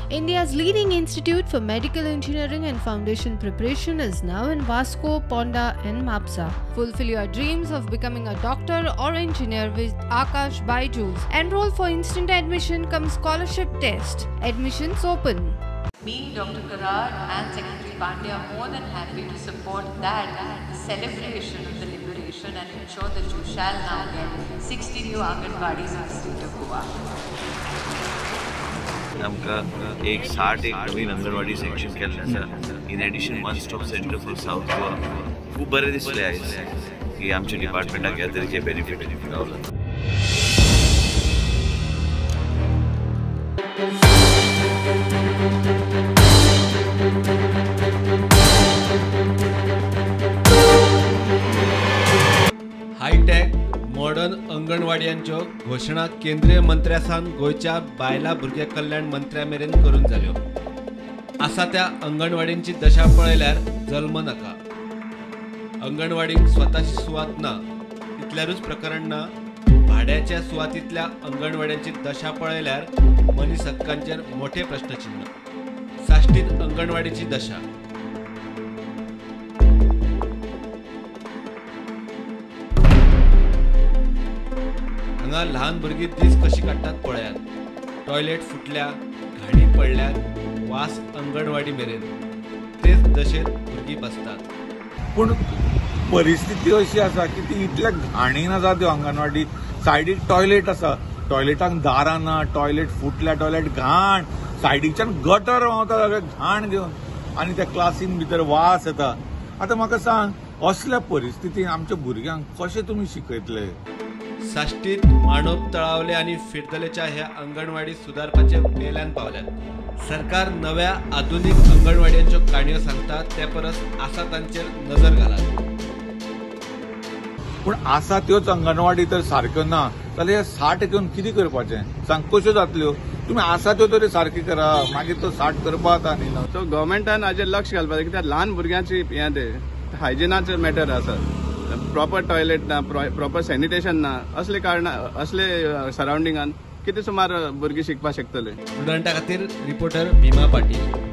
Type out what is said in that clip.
India's leading institute for medical engineering and foundation preparation is now in Vasco, Ponda and Mapsa. Fulfill your dreams of becoming a doctor or engineer with Aakash Byju's. Enroll for instant admission cum scholarship test. Admissions open. Me, Dr. Karar and Secretary Pandey are more than happy to support that, the celebration of the liberation, and ensure that you shall now get 60 new Anganwadis in the state of Goa. आमकां एक 60 एक नवीन anganwadi sanction केल्लें आसा. In addition one stop centre for South Goa. खूब बरें दिसलें आयज की आमच्या डिपार्टमेंटाक ह्या तरेचे बेनिफीट गावला. हायटेक मॉडर्न अंगणवाड्यांच्यो घोशणा केंद्रीय मंत्र्या सावन गोंयच्या बायलां भुरगे कल्याण मंत्र्या मेरेन करून जाल्यो. आसा त्या अंगणवाडींची दशा पळयल्यार जल्म नाका. अंगणवाडींक स्वताची सुवात ना इतल्यारूच प्रकरण ना, भाड्याच्या सुवातींतल्या अंगणवाड्यांची दशा पळयल्यार मनीस हक्कांचेर मोठे प्रश्नचिन्ह. साश्टीत अंगणवाडीची दशा. हांगा ल्हान भुरगीं दीस कशी काडटात पळयात. टॉयलेट फुटल्या, घाणी पडल्यात, वास अंगणवाडी मेरेन. तेच दशेंत भुरगीं बसतात. पूण परिस्थिती अशी आसा की ती इतल्या घाणीन आसा त्यो अंगणवाडी. सायडीक टॉयलेट आसा, टॉयलेटाक दारां ना, टॉयलेट फुटल्या, टॉयलेट घाण, सायडीच्यान गटर व्हांवता सगळें घाण घेवन, आनी त्या क्लासीन भितर वास येता. आतां म्हाका सांग, असल्या परिस्थितीन आमच्या भुरग्यांक कशें तुमी शिकयतले? साश्टीत माणोप, तळावले आनी फिरतलेच्या ह्या अंगणवाडी सुदारपाचे वेल्यान पावल्यात. सरकार नव्या आधुनीक अंगणवाड्यांच्यो काणयो सांगता ते परस आसा तांचेर नजर घालात. पूण आसा त्योच अंगणवाडी तर सारक्यो ना जाल्यार 60 घेवन कितें करपाचें सांग? कश्यो जातल्यो? तुमी आसा त्यो तरी सारकी करा, मागीर तो 60 करपा जाता न्ही. सो गव्हर्मेंटान हाजेर लक्ष घालपाक जाय कित्याक ल्हान भुरग्यांची हें तें हायजिनाचें मॅटर आसा. प्रॉपर टॉयलेट ना, प्रॉपर सॅनिटेशन ना, असले कारणां असले सरावंडिंगान कितें सुमार भुरगीं शिकपाक शकतले. स्टुडंटा खातीर रिपोर्टर भीमा पाटील.